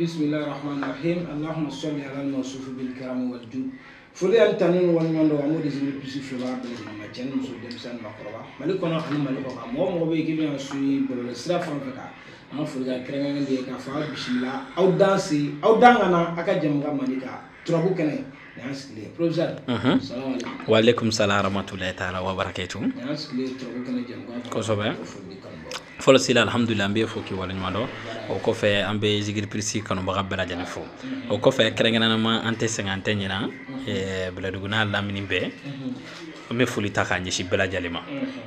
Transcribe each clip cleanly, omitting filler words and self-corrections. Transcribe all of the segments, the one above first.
Bismillahirrahmanirrahim. Allahumma salli ala al-mawsuf bil karam wal jud. Foli an tanu wal ɲɔgɔn dɔn an b'o de sigi pisi fila bɛɛ lajɛlen ma, cɛ ni muso, denmisɛnnin, maakɔrɔba, Mali kɔnɔ ani Mali kɔ kan. Mɔgɔ mɔgɔ bɛ yen k'i bɛna su bɔlɔlɔ sira fan fɛ kan, an ka foli ka kɛrɛnkɛrɛnnen de ye k'a fɔ aw bisimila, aw dan se, aw dan ka na aw ka jamukan Mali ka turabu kɛnɛ nin y'an sigilen ye. Professeur, salamu aleykum. Wa aleykum salam rahmatulahi taala wa barakatuh. Nin y'an sigilen turabu kɛnɛ jamukan kɔnɔ. Kosɛbɛ. Foli kanubagaw. Fɔlɔ sila, alhamdulilah, an bɛ fo k'i waleɲuman dɔn. O kɔfɛ, an bɛ Zikiri Plus kanubaga bɛɛ lajɛlen fo. O kɔfɛ, kɛrɛnkɛrɛnnama, an tɛ sɛgɛn, an tɛ ɲina Bɛlɛdugu n'a lamini bɛɛ, an bɛ foli ta k'a ɲɛsin bɛɛ lajɛlen ma.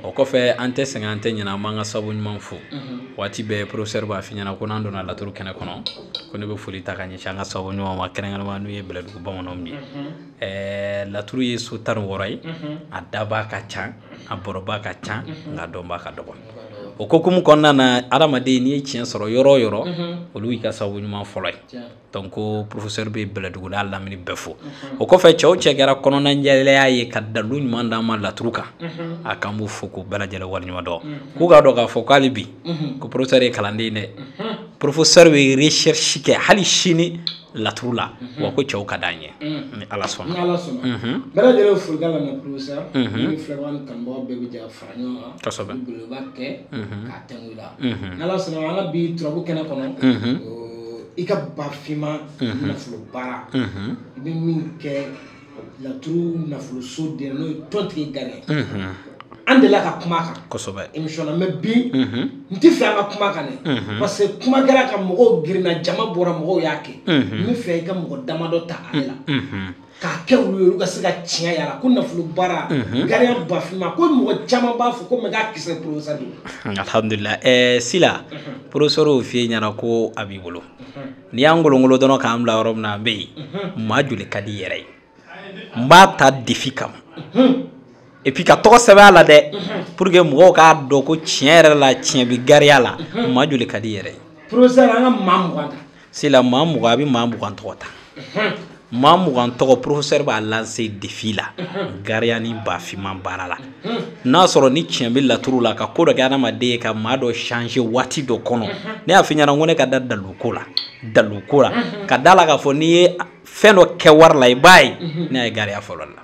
O kɔfɛ, an tɛ sɛgɛn, an tɛ ɲina, an b'an ka sababu ɲuman fo. Waati bɛɛ professeur b'a f'i ɲɛna ko n'an donna laturu kɛnɛ kɔnɔ, ko ne bɛ foli ta k'a ɲɛsin an ka sababu ɲuman ma, kɛrɛnkɛrɛnnama n'u ye Bɛlɛdugu bamananw ye. Laturu ye so 16 ye, a dabaa ka ca, a bɔrɔba ka ca, nka dɔnbaa ka dɔgɔ. O hokumu kɔnɔna na, adamaden, n'i ye tiɲɛ sɔrɔ yɔrɔ o yɔrɔ, olu y'i ka sababu ɲuman fɔlɔ ye. Donc ko professeur bɛ Bɛlɛdugu n'a lamini bɛɛ fo. O kɔfɛ, cɛw cɛ kɛra kɔnɔnajɛlenya ye ka dalu ɲuman d'an ma laturu kan, a k'an b'u fo k'u bɛɛ lajɛlen waleɲuman dɔn, k'u k'a dɔn k'a fɔ k'ale bi ko professeur ye kalanden ye dɛ. Professeur bɛ recherche kɛ hali sini laturu la, wa ko cɛw ka d'an ye ni Ala sɔnna. Ni Ala sɔnna. Bɛɛ lajɛlen folikan lamɛn, professeur. Ni filɛbaga ni kanubagaw bɛɛ bɛ jɛ ka fara ɲɔgɔn kan. Belebeleba kɛ k'a tɛnku i la. Ni Ala sɔnna, an ka bi turabu kɛnɛ kɔnɔ, i ka bafinma nafolo baara, i bɛ min kɛ laturu nafoloso den, n'o ye tɔntigi gariya, an delila ka kuma kan émission na, mais bi n tɛ fɛ an ka kuma kan dɛ, parce que kuma kɛra ka mɔgɔw girinna, jama bɔra, mɔgɔw y'a kɛ. N bɛ fɛ i ka mɔgɔ damadɔ ta ale la k'a kɛ olu ye, olu ka se ka tiɲɛ y'a la ko nafolo baara gariya bafinma, ko mɔgɔ caman b'a fɔ ko mɛ k'a kisɛ professeur don. Alhamdulilah. Sila, professeur y'o f'i ɲɛna ko a b'i bolo, n'i y'an ngolongolo dɔrɔn k'an bila yɔrɔ min na, an bɛ yen. Maa joli ka di i yɛrɛ ye? N b'a ta défi kama, et puis ka tɔgɔ sɛbɛn a la dɛ, pour que mɔgɔw k'a dɔn ko tiɲɛ yɛrɛ la, tiɲɛ bɛ gariya la. Maa joli ka di i yɛrɛ ye? Professeur, an ka maa 20 ta. Sila, maa 20, a bɛ maa 20 tɔgɔ ta. Maa 20 tɔgɔ, professeur b'a lancer défi la, gariya ni bafinman baara la. N'a sɔrɔ ni tiɲɛ bɛ laturu la ka ko dɔ kɛ adamaden ye, ka maa dɔ changer waati dɔ kɔnɔ. Ne y'a f'i ɲɛna ko ne ka da dalu ko la, dalu ko la, ka da la k'a fɔ n'i ye fɛn dɔ kɛ wari la, i b'a ye ne y'a ye gariya fɔlɔ la.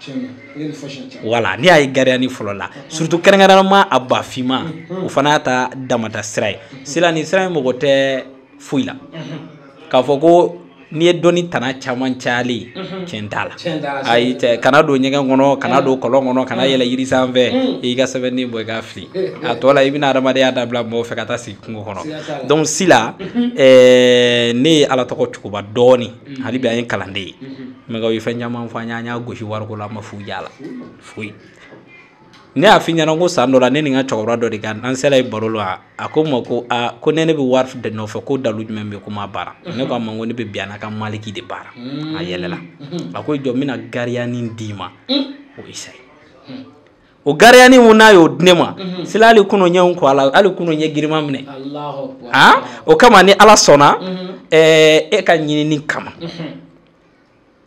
Wala ne y'a ye gariya ni fɔlɔ la, surtout kɛrɛnkɛrɛnnama a bafinman, o fana y'a ta damata sira ye. Sila, ni sira in mɔgɔ tɛ foyi la k'a fɔ ko n'i ye dɔnni tana caman cayalen, tiɲɛ t'a la. Ayi, cɛ, kana don ɲɛgɛn kɔnɔ, kana don kɔlɔn kɔnɔ, kana yɛlɛ yiri sanfɛ, i ka sɛbɛnni bɔ i k'a fili a tɔ la, i bɛna adamadenya dabila mɔgɔw fɛ ka taa sigi kungo kɔnɔ. Donc sila, ne ye Ala tɔgɔ cogoba dɔɔni, hali bi an ye kalanden ye, mɛ u ye fɛn caman fɔ an ye, an y'a gosi wariko la, an ma foyi y'a la, foyi. Ne y'a f'i ɲɛna ko san dɔ la, ne ni n ka cɛkɔrɔba dɔ de kan, an sera yen baro la, a ko n ma ko aa, ko ne bɛ wari de nɔfɛ, ko dalu jumɛn bɛ yen ko ma baara. Ne ko a ma ko ne bɛ bi a ka maliki de baara. A yɛlɛla, a ko jɔ, n bɛna gariyani d'i ma, o isayi o gariyani mun n'a y'o di ne ma. Sila, hali kunu ɲɛ n ko a la, hali kunu ɲɛ girinma minɛ. O kama, ni Ala sɔnna, e ka ɲinini kama,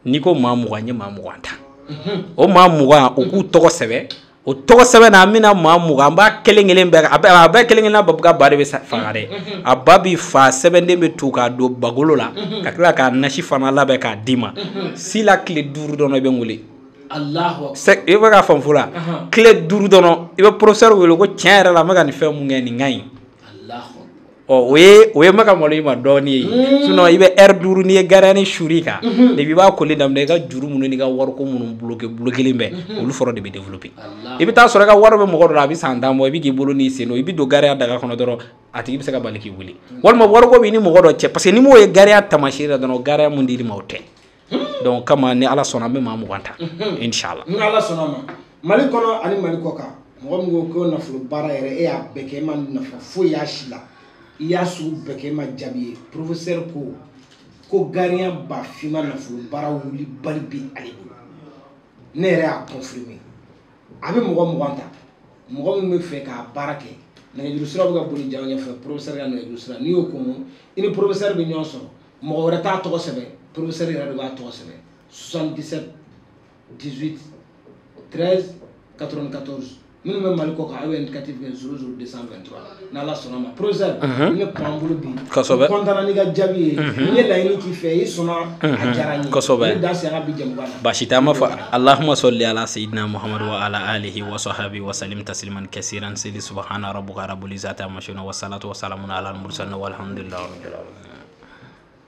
n'i ko maa 20, n ye maa 20 ta. O maa 20, u k'u tɔgɔ sɛbɛn. O tɔgɔ sɛbɛn na, an bɛna maa 20, an b'a kelen kelen bɛɛ, a bɛɛ kelen kelen ka ba de bɛ faga dɛ. A ba bi fa, sɛbɛnden bɛ tu k'a don bagolo la, ka tila k'a nasi fana labɛn k'a d'i ma. Sila, tile 5 dɔrɔn, i bɛ n wele. I bɛ ka faamu fo la, tile 5 dɔrɔn, i bɛ professeur wele ko tiɲɛ yɛrɛ la, n bɛ ka nin fɛn mun kɛ, nin ka ɲi. Ɔ, o ye n bɛ ka malo i ma dɔɔnin ye. Sinon i bɛ heure 5, n'i ye gariyani suri kan, depuis i b'a koli daminɛ, i ka juru minnu n'i ka wariko minnu bloqué bloqué bɛ, olu fɔlɔ de bɛ développer. I bɛ taa sɔrɔ i ka wari bɛ mɔgɔ dɔ la, a bɛ san 10 bɔ, i bɛ k'i bolo n'i sen don, i bɛ don gariya daga kɔnɔ dɔrɔn, a tigi bɛ se ka bali k'i wele, walima wariko b'i ni mɔgɔ dɔ cɛ, parce que ni m'o ye gariya taamasiyɛn la dɔrɔn, gariya mun dir'i ma, o tɛ. Donc kama, ni Ala sɔnna, an bɛ maa 20 ta, inshallah. Ni Ala sɔnna ma. Mali kɔnɔ ani Mali kɔ kan, mɔgɔ min ko ko nafolo baara yɛrɛ, e y'a bɛɛ kɛ, e ma nafa foyi y'a si la, i y'a sugu bɛɛ kɛ, e ma jaabi ye, professeur ko ko gariya bafinma nafolo baara wulibali bɛ ale bolo. Ne yɛrɛ y'a confirmer, a bɛ mɔgɔ 20 ta. Mɔgɔ min bɛ fɛ k'a baara kɛ, Nɛgɛjuru sira bɛ ka boli ja ɲɛfɛ, professeur ka nɛgɛjuru sira, n'i y'o kɔn, i ni professeur bɛ ɲɔgɔn sɔrɔ. Mɔgɔ wɛrɛ t'a tɔgɔ sɛbɛn, professeur yɛrɛ de b'a tɔgɔ sɛbɛn. 77 18 13 94. Minnu bɛ Mali kɔ kan, aw bɛ indicatif kɛ 00 223. N'Ala sɔnna ma, professeur, ne kuma an bolo bi. Kosɛbɛ. N kɔntanna n'i ka jaabi ye. N ye laɲini k'i fɛ, i sɔnna, a diyara n ye. Kosɛbɛ. Ne da se an ka bi jɛmukan na. Baasi tɛ, an b'a fɔ allahumma salli ala sayyidina Muhammad wa ala alihi wa sahbihi wa sallim tasliman kasiran. Sidi subhana rabbuka rabbil izzati amma yasifun wa salatu wa salamun ala al mursalin walhamdulillahi rabbil alamin.